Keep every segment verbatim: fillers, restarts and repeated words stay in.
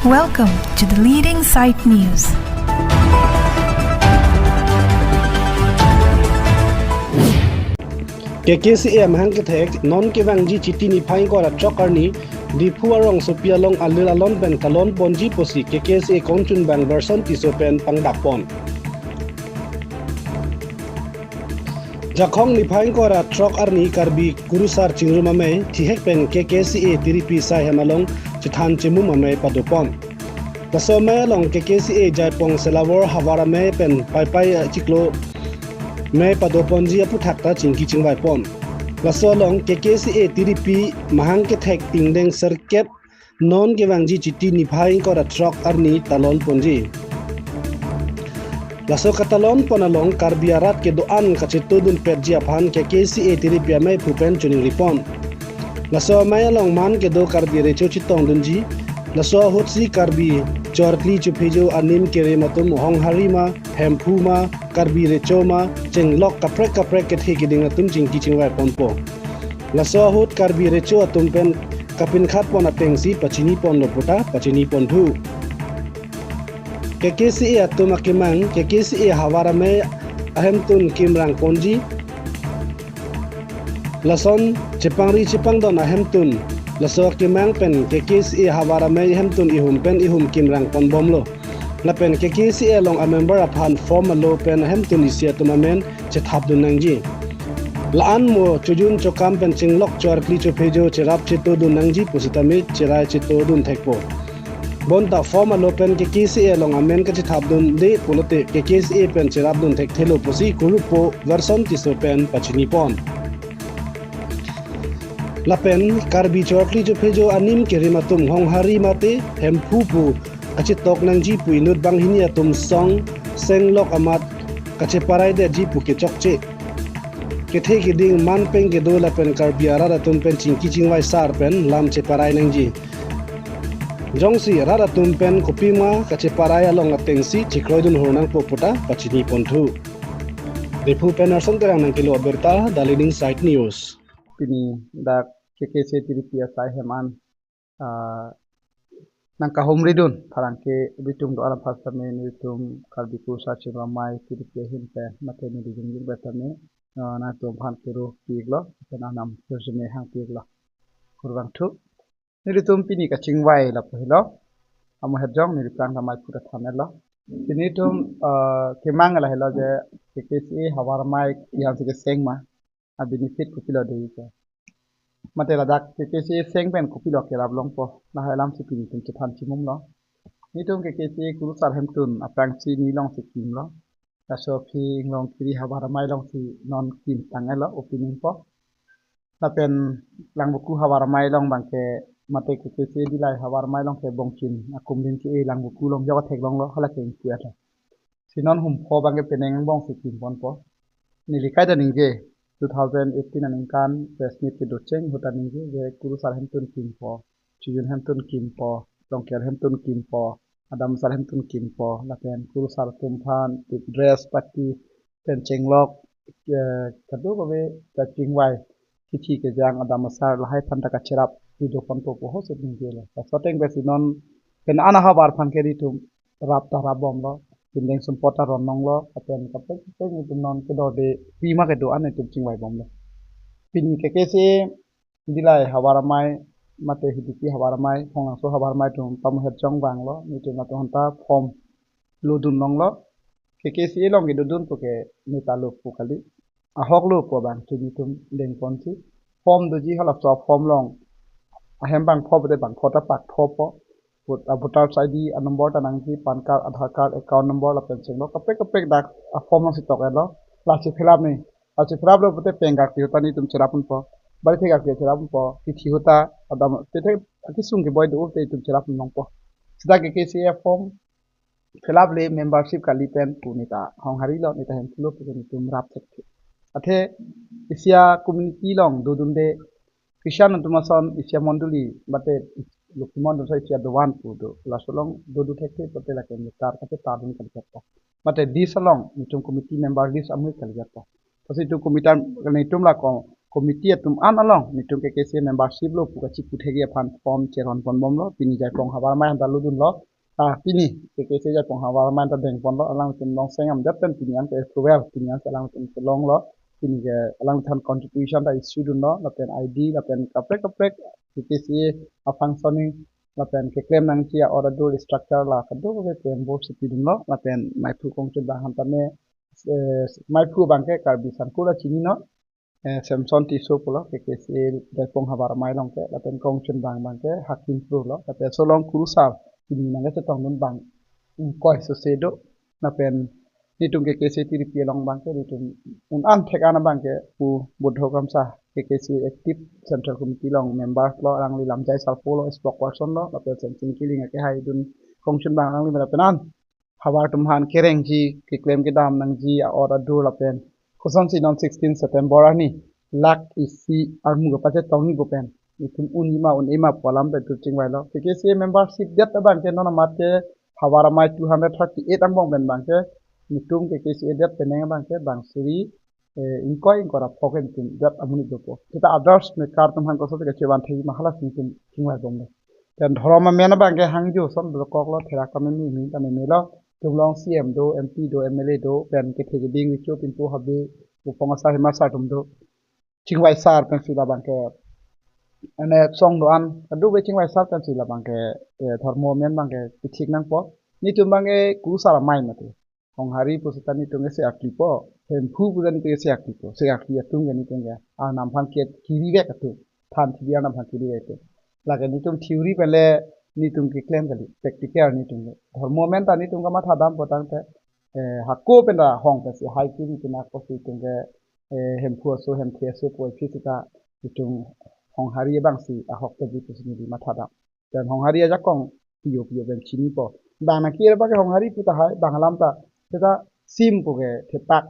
Welcome to the leading site news. K K C A mahang kethek non kevangji Chiti niphai ingkoi ra throk arni Diphu arongsopi along alir alon pen talon ponji pusi K K C A kongchunbang Verson Tisso pen pangdak pon. Jakhong niphai ingkoi ra throk arni Karbi Kurusar Chingrum Amei thihek pen K K C A tiripi asai hem along chethan chemum amei padopon. Laso amei along K K C A Jaipong Selawor havar amei pen Paipai achiklo amei padoponji aphuthak ta chingki chingvai pon. Laso along K K C A tiripi mahang kethek ingdeng sirkep non kevangji Chiti niphai ingkoi ra throk arni talon ponji. Laso katalon pon along Karbi arat kedo-an kachetodun petji aphan K K C A tiripi amei aphu pen choningri pon. Laso amei along man kedo Karbi recho chetongdunji. Laso ahutsi Karbi chorkli chophejo anim kerim atum Honghari ma, Hemphu ma, Karbi recho ma, chenglok kaprek kaprek kethe keding atum chingki chingvai ponpo. Laso ahut Karbi recho atum pen kapinkhat pon atengsi pachini ponlo puta pachini ponthu. K K C A atum akemang K K C A havar amei ahemtun kimrang ponji. Lason chepangri chepangdon ahemtun, laso akemang pen K K C A havar amei ahemtun ihum pen ihum kimrang ponbomlo. Lapen K K C A along amember aphan form alo pen ahemtun isi atum amen chethapdun nangji. La-an mo chojun chokam pen chenglok chorkli chophejo cherap chetodun nangji pusitame cherai chetodun thekpo. Bonta form alo pen K K C A along amen kachethapdunde pulote K K C A pen cherapdun thekthelo pusi kuruppo Verson Tisso pen pachini pon. Lapen Karbi chorkli chophejo anim kerim atum Honghari mate Hemphu pu kachetok nangji pu inut banghini atum song senglok amat kacheparai detji pu kechokche. Kethe keding man peng kedo lapen Karbi arat atum pen chingki chingvai sar pen lam cheparai nangji. Jongsi rat atum pen kopima kacheparai along atengsi chekroidun hor nangpo puta pachini ponthu. Diphu pen Arson Terang nangkelo abirta, The Leading Site News. Pini dak K K C A tiripi asai hem an, ah, nangkahumridun pherangke abitum do-an aphan sitame nelitum Karbi Kurusar Chingrum Amei tiripi ahin pen mate neli jongjung pen sitame, ah, nangtum aphan kero piklo, pen anam kerjeme hang piklo. Kurvangthu. Nelitum pini kachingvai lapu helo. Amo herjong neli prang damai pura than elo. Pini tum, eh, kemang lahelo je K K C A havar amei ihan si keseng ma, a benefit kopilo do ike. Mate ladak K K C A seng pen kopilo kerap longpo. Lahai alam si pini tum chethan chimumlo. Nelitum K K C A Kurusar hemtun aphrangsi neli along si kimlo. Laso aphi Inglongkiri havar amei along si non kim tang elo opening po. Lapen Langvoku havar amei along abangke mate K K C A Dillai havar amei along ke bongchin akumlin ke Langvoku along jok athek longlo hala ke ingpu ata. Si non hum pho abangke penang angbong si kim ponpo. Neli kaita ningje two thousand eighteen aningkan press meet kedocheng ahut ta ningje je Kurusar hemtun kimpo, Chojun hemtun kimpo, Longkel hemtun kimpo, Adam Asar hemtun kimpo, lapen Kurusar atum aphan dress pati pen chenglok, eh, kadokave kachingvai kithi kejang Adam Asar lahai aphan ta kacherap pido ponpo pu ahut si ningjelo. Laso ateng pensi non pen ana havar aphan ke nelitum rap ta rapbomlo, pindeng sumpot ta ron longlo, lapen kaprek kaprek nelitum non kedorde pima kedo-an nelitum chingvaibomlo. Pini K K C A Dillai havar amei mate Hidipi havar amei, Phonglangso havar amei atum pamuhet jong vanglo, nelitum latum aphanta form lodun longlo. K K C A along kedodun pu ke neta lo pu kali. Ahok lo pu abang chini tum dengponsi. Form doji halaso form along ahem bangpho pute bangpho ta pakphopo. Vot-, a voters I D a number ta nangji, PAN card, Aadhaar card, account number lapen chenglok kaprek kaprek dak a form along si tok elo. Lasi fill up ni. Lasi fill up lo pute pen gak ti ahut ta nelitum cherap unpo. Bari the gak ti cherap unpo. Kithi ahut ta adam te the akisung keboi do te itum cherap un longpo. Sita K K C A form fill up le membership kali pen pu neta Honghari lo, neta Hemphu lo pu nelitum rap thekthe. Athe isi a community along dodunde Christian atum ason isi a mondoli mate Lokhi mondoli ason isi a dovan pu do. Laso along dodu thekthe pute lake meter kate tardun kalichotpo. Mate list along nelitum committee member list amuhik kalichotpo. Lasi itum committee nelitum la ko committee atum an along netum K K C membership lo pu kachiputhekji aphan form cheron ponbomlo. Pini Jaipong Havar Amei anta ludunlo. Ah, pini K K C Jaipong Havar Amei anta dengponlo, alangtum longseng amdet pen pini an ke approval, pini an ke alangtum kelonglo. Pini ke alangtum contribution ta issue dunlo, lapen I D, lapen kaprek kaprek K K C a functioning, lapen keklem nangji a-order, structure la kadokave pu embor si pidunlo, lapen maiphu kongchun bang han tame, eh, maiphu abang ke Karbi Sangkur a chininon, eh, Samson Tisso pulo, K K C Jaipong Havar Amei along ke, lapen kongchun bang abang ke Hakim Kro lo, lapen solong kurusar, pini nangkachetongdun bang, mm, ingkoi sose do, lapen netum K K C tiripi along abang ke, netum un-an thek-an abang ke, Pu Buddho Kramsa, K K C active Central Committee along member lo, alangli Lamjai Sarpo lo, spokesperson lo, lapen Semsing Killing akehai dun kongchun bang alangli mera penan havar atum aphan kerengji, keklem kedam nangji a-order lapen kosonsi non sixteen September arni lak isi armu kapachetongji pu pen, itum unji ma un-e ma pu alam pen itum chingvailo. K K C membership det abang ke non amat ke Havar Amei two hundred thirty-eight angbong pen abang ke netum K K C det penang abang ke bang suri, eh, ingkoi ingkoi ra phok pen itum det amonit dopo. Seta others mekar atum aphan koso ke chevan thekji ma hala si itum chingvaibomlo. Pen dhorom amen abang ke hangjo ason dokoklo, therak ta meme, himhing ta memelo. Itum along C M do, M P do, M L A do, pen kethe keding Richo Pinpo Habe, Bupong Asar Hima Asar atum do. Chingvai sar pensi labang ke, ane song do-an kadokave chingvai sar pensi labang ke, eh, dhorom amen abang ke kethik nangpo. Netum abang ke kurusar amei mati. Honghari pu seta netum ke se aklipo, Hemphu pu seta netum ke se aklipo, se akli atum ke netum ke arnam aphan ke kiri vek atum, than thidi arnam aphan kiri vek atum. Lake netum theory pen le netum keklem kali, practical netum ke. Dhorom amen ta netum kamatha dampo tangte, eh, hako pen ra hong pensi hai kiri pen ako si netum ke, eh, Hemphu aso, Hemphu aso pu aphi seta netum Honghari abang si ahok keji pusi neli matha dam. Pen Honghari ajakong piyo piyo pen chinipo. Bang nangkir abang ke Honghari pu tahai, bang alam ta. Seta sim pu ke thepak,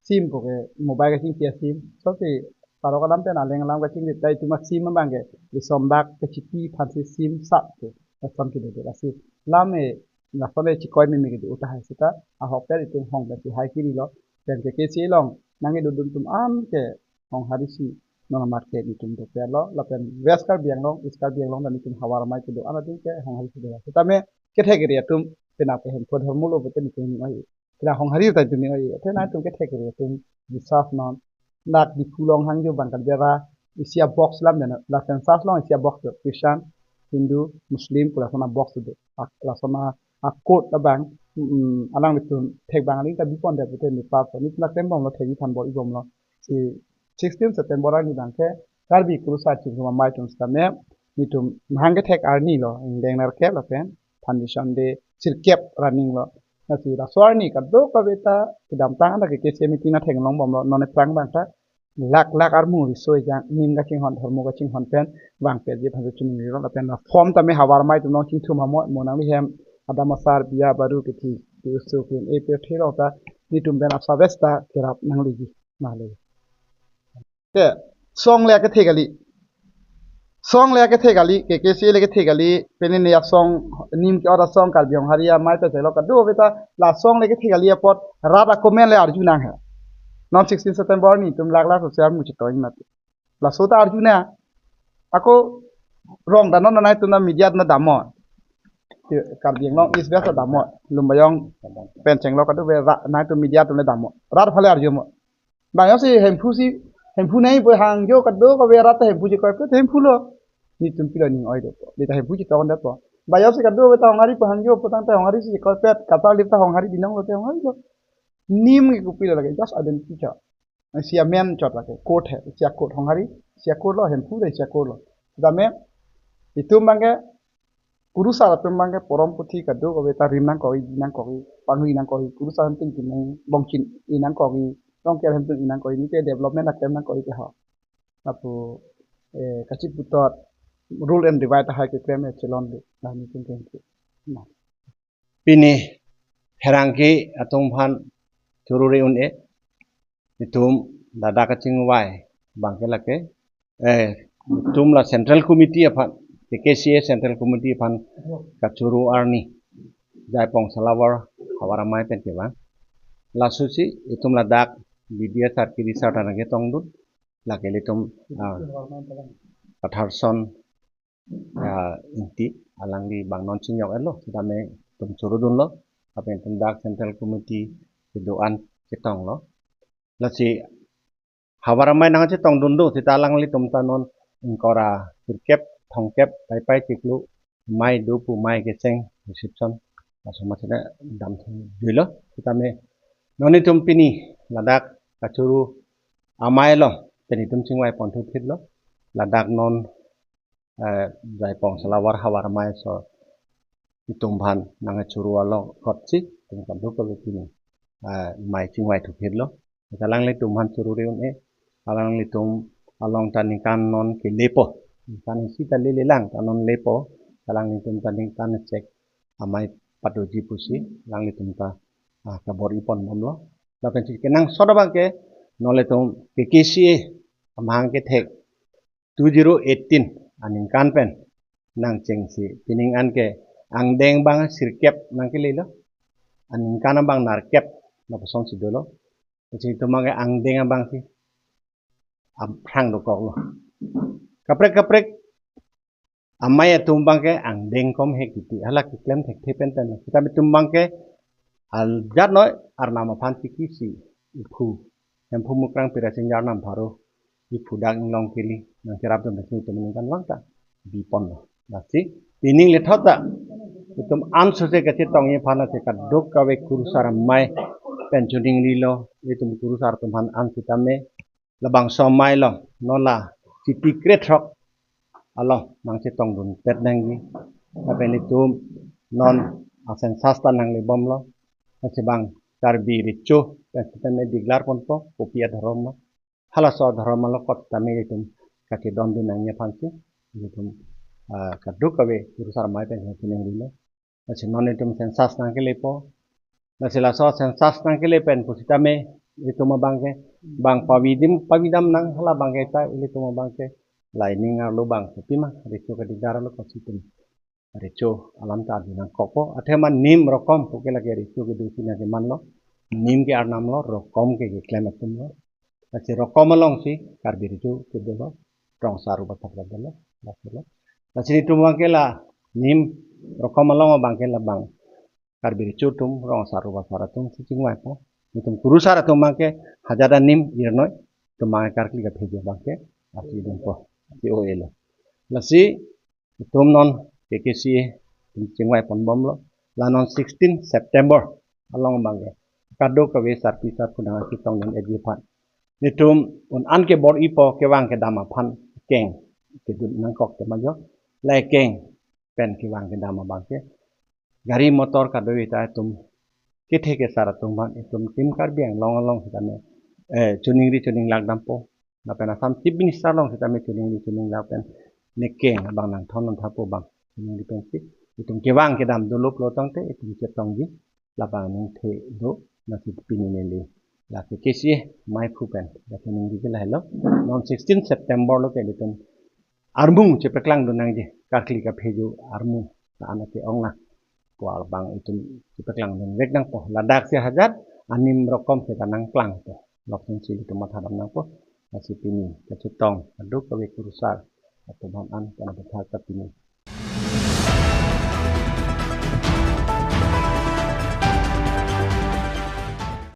sim pu ke mobile kachingki a-sim. So si parok alam pen aleng alam kachingki ta itum a-sim abang ke, isom bak kachipi aphansi sim sap ke, lason kedo do lasi. Lam e, lason e chikoi meme kedo tahai seta, ahok pen itum hong pensi hai kirilo. Pen K K C along nangkedodun atum an ke Honghari si non amat ke netum dopetlo, lapen West Karbi Anglong, East Karbi Anglong ta netum Havar Amei kedo-an atum ke Honghari si do. Setame kethek area atum penap ke Hemphu adhorom lo pute netum ning oi. Kila Honghari ta netum ning oi. Athe nangtum kethek area atum biswas non. Dak Diphu along hangjo abang kali ra isi a-box lam jana, la census along isi a-box do, Christian, Hindu, Muslim, pu lason a-box do. Ak-, lason a, a-code abang, mm, alanglitum thek abang aling ta bipon det pute netum pass. Netum keklembomlo, thekji aphan bor-ibomlo. Si sixteen September arni abang ke Karbi kurusar chingrum amei atum setame netum mahang kethek arni lo, ingdeng nerkep lapen foundation day sirkep running lo. Lasi laso arni kadokave ta kedamtang anta K K C meeting nangthenglongbomlo, non aphrang abang ta lak lak armu riso ejang nim kachinghon, dhorom kachinghon pen vangpetji aphan chiningrilo, lapen la form tame Havar Amei atum along chingthum amo, mo nangli hem, adam asar, biya baru, kethi, keso, kin e pe thelo ta netum pen asabes ta kerap nangliji. Male. Ke song le kethe kali. Song le kethe kali, K K C le kethe kali, pini ne asong, nim ke-ot asong, Karbi Honghari Amei ta chelo kadokave ta, la song le kethe kali apot, rat a-comment le arju nang he. Non sixteen September netum lak lak sose armu chetoi mati. Laso ta arju nang. Ako rong ta non nangtum na media na damnon. Karbi Anglong East West ta damnon. Lumbajong pen chenglo kadokave ra-, nangtum media atum le damnon. Rat aphan le arjumo. Bang jongsi Hemphu si, Hemphu nangji pu hangjo kadokave rat ta Hemphu chekoipet Hemphu lo. Netum pilo ning oi dopo. Lita Hemphu chetong dopo. Bang jongsi kadokave ta Honghari pu hangjo pu tangte Honghari si chekoipet. Kachar lip ta Honghari binong lote Honghari lo. Nim ke kopilo lake, just identity chot. Isi amen chot lake, code he, isi a-code Honghari, isi a-code lo, Hemphu ta isi a-code lo. Setame itum abang ke kurusar atum abang ke porom puthi kadokave ta rim nangkokji, nangkokji, pangri nangkokji, kurusar atum kinung bongchin-i nangkokji, Rongker atum kinung nangkokji, neke development aklem nangkokji ke ho. Lapu, eh, kachiputhot rule and divide ahai keklem e chelon do. Lapu netum ke. Pini pherangke atum aphan chururi un-e, itum ladak kachingvai abang ke lake, eh, itum la Central Committee aphan, K K C A Central Committee aphan kachuru arni Jaipong Salavar Havar Amei pen kevang. Laso si itum ladak B D S R K D sir ta nangketongdun. Lake ilitum, ah, Patharson, ah, Ingti, alangli bang non chingjok-etlo, sitame itum churudunlo, lapen itum dak Central Committee kedo-an chetonglo. Lasi havar amei nangchetongdun do, sita alanglitum ta non ingkoi ra sirkep, thomkep, Paipai chiklo amei do pu amei kecheng reception, laso amat sita damthu juilo, sitame non itum pini ladak kachuru amei along pen itum chingvai ponthu phitlo, ladak non, eh, Jaipong Salavar havar amei aso itum aphan nangchuru along kotsi itum kadokave pini, eh, amei chingvaithu phitlo. Alanglitum aphan churu ri un-e, alanglitum along ta ningkan non kelepo. Ningkan isi ta lelelang, ta non lepo. Alanglitum ta ningkan chek amei patuji pusi, alanglitum ta, ah, kabor-i ponbomlo. Lapen si kenangsot abangke, non ilitum K K C A amahang kethek two zero eighteen aningkan pen nangchengsi, pining an ke angdeng abang sirkep nangkelelo, aningkan abang nerkep, lapuson si dolo. Lasi itum abangke angdeng abangsi aphrang dokoklo. Kaprek kaprek amei atum abangke angdeng kom he kiti, hala keklem thekthe pen pen. Sitame itum abangke ajat noi arnam aphan tikisi, iphu, Hemphu Mukrang Pirachingjak Arnam pharo, iphu dak Inglongkiri nangcherapdun pensi itum ningkan vang ta biponlo. Lasi pining lethot ta itum ansose kachetongji aphan lasi kadokave kurusar amei pen choningrilo, itum kurusar atum aphan an sitame labangso amei along non la Chitikre throk along nangchetongdunpet nangji. Lapen itum non a-census ta nanglebomlo. Lasi bang Karbi Recho pen sitame declare ponpo, kopi adhorom ma, halaso adhorom along kot tame itum kachedondun nangji aphansi itum, ah, kadokave kurusar amei pen choningrilo. Lasi non itum census nangkelepo. Lasi laso census nangkele pen pusitame itum abangke bang pavidim pavidam nang, hala abangke ta ilitum abangke la ining arlo bang kopi ma, Recho ke-declare lo, kosi itum Recho alam ta arju nangkokpo. Athema nim rokom puke lake Recho kedo si nangkemanlo. Nim ke arnamlo, rokom ke keklem atumlo. Lasi rokom alongsi Karbi Recho kedolo, rong asar rup asar dolo, lasilo. Lasi itum abangke la nim rokom along abangke la bang Karbi Recho atum, rong asar rup asar atumsi chingvaipo. Itum kurusar atum abangke hajat anim irnoi, itum abangke karkli kaphejo abangke asidunpo, si o elo. Lasi itum non K K C A itum chingvai ponbomlo. La non sixteen September along abangke kadokave sarpi sarpo nangchetongdun-etji aphan itum un-an kebor-ipo, kevang kedam aphan keng kedun nangkok tema jo. La keng pen kevang kedam abangke gari motor kadokave ta itum kethe kesar atum aphan itum Team Karbi Anglong along sitame, eh, choningri choninglak dampo. Lapen Assam Chief Minister along sitame choningri choninglak pen ne keng abang nangthon nangthapo abang choningri pensi itum kevang kedam dolo pulo tangte itum chetongji labang ningthe do, lasi pini neli la K K C A amei aphu pen la choningri ke lahelo. Non sixteen September lo ke itum armu chepaklangdun nangji, karkli kaphejo armu ta an ake-ong na, pu abang itum chepaklangdunvek nangpo. Ladaksi hajat anim rokom seta nangklangpo, lapuson si itum mathadam nangpo. Lasi pini kachetong kadokave kurusar atum aphan an kana bethak ta pini